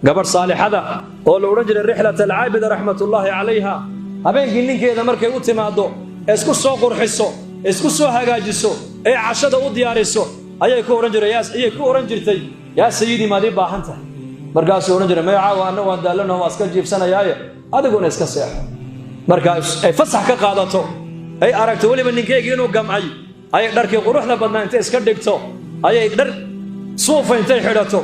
Gabadh saalixada oo la odhan jiray Rixlat Alcaabida raxmatullaahi calayha, habeenkii ninkeeda markay u timaaddo, ee isku soo qurxiso, isku soo hagaajiso, ee cashada u diyaariso, ayay ku odhan jiray, ayay ku odhan jirtay: "Yaa sayidii, maad ii baahan tahay?" Markaasuu odhan jiray: "Maya, caawa anna waan daallanaho, waan iska jiibsanayaaye, adiguna iska seexo." Marka ay fasax ka qaadato, ay aragto weliba ninkeygii inuu gamcay, ayay dharkii quruxda badnaa intay iska dhigto, ayay dhar suufa intay xidhato,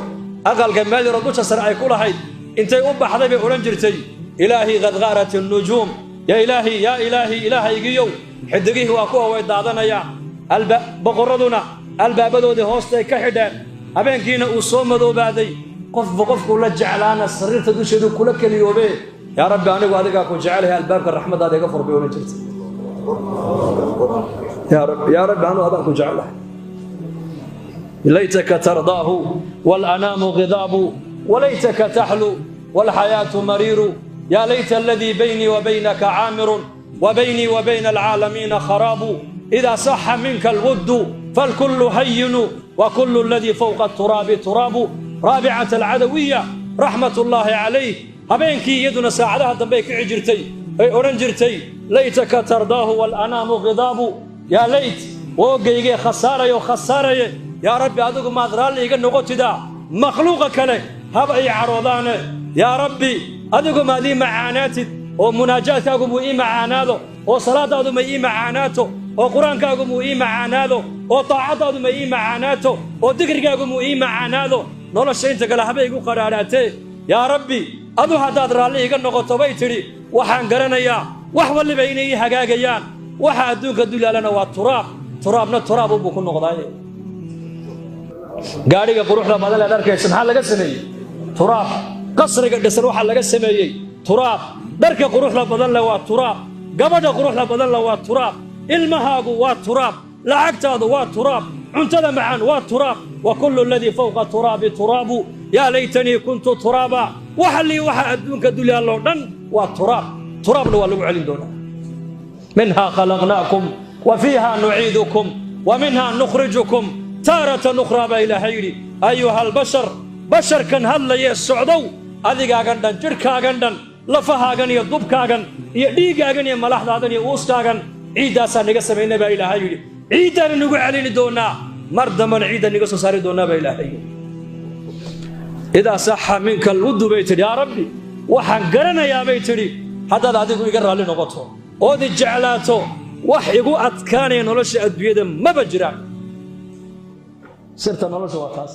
aqalka meel yaroo dusha sare ay ku lahayd intay u baxday bay odhan jirtay: "إلهي قد غارت النجوم، يا إلهي، يا إلهي، ilaahaygiyow, xidigihii waa kuwa way daadanayaan, boqorraduna albaabadoodii hoostay ka xidheen, habeenkiina uu soo madoobaaday, qofba qofkuu la jeclaana sariirta dusheedu kula keliyoobe. Yaa Rabbi, anigu adigaa ku jecelahay, albaabka raxmaddaada iga fur," bay odhan jirtay. "Yaa Rabbi, yaa Rabbi, anigu adaan ku jecelahay." ليتك ترضاه والأنام غضاب، وليتك تحلو والحياة مرير، يا ليت الذي بيني وبينك عامر، وبيني وبين العالمين خراب، إذا صح منك الود فالكل هين، وكل الذي فوق التراب تراب. رابعة العدوية رحمة الله عليه habeenkii iyaduna saacadaha dambe ay kici jirtay, ay odhan jirtay: ليتك ترضاه والأنام غضاب، يا ليت, woogaygee khasaarayo, khasaaraye, yaa Rabbi, adigu maad raalli iga noqotidaa, makhluuqa kale haba ii cadhoodaane. Yaa Rabbi, adigu maad ii macaanaatid, oo munaajaadkaagu muu ii macaanaado, oo salaadaadu may ii macaanaato, oo Qur-aankaagu muu ii macaanaado, oo daacaddaadu may ii macaanaato, oo dikrigaagu muu ii macaanaado, nolosha inta kale haba igu qadhaadhaatee. Yaa Rabbi, adu haddaad raalli iga noqoto, bay tidhi, waxaan garanayaa wax walliba inay ii hagaagayaan. Waxa adduunka dulyaalana waa turaab, turaabna turaab unbuu ku noqdaaye. Gaadhiga quruxda badan leed arkaysa maxaa laga sameeyey? Turaab. Qasriga dhisan waxaa laga sameeyey turaab. Dharka quruxda badan leh waa turaab. Gabadha quruxda badan leh waa turaab. Ilmahaagu waa turaab. Lacagtaadu waa turaab. Cuntada macaan waa turaab. وكل الذي فوق التراب تراب، يا ليتني كنت ترابا. Waxa lii waxa adduunka dulyaaloo dhan waa turaab, turaabna waa lagu celin doonaa. منها خلقناكم وفيها نعيدكم ومنها نخرجكم تارة أخرى, baa Ilaahay yidhi. أيها البشر, basharkan hadlayee socdow, adigaagan dhan, jidhkaagan dhan, lafahaagan iyo dubkaagan iyo dhiiggaagan iyo malaxdaadan iyo uuskaagan, ciiddaasaa naga samaynay, baa Ilaahay yidhi. Ciiddaana nagu celini doonaa, mar dambana ciidda naga soo saari doonaa, baa Ilaahay yidhi. إذا صح منك الود, bay tidhi, yaa Rabbi, waxaan garanayaa, bay tidhi, haddaad adigu iga raalli noqoto ood i jeclaato, wax igu adkaanaya nolosha adduunyada maba jiraan. Sirta nolosha waa taas.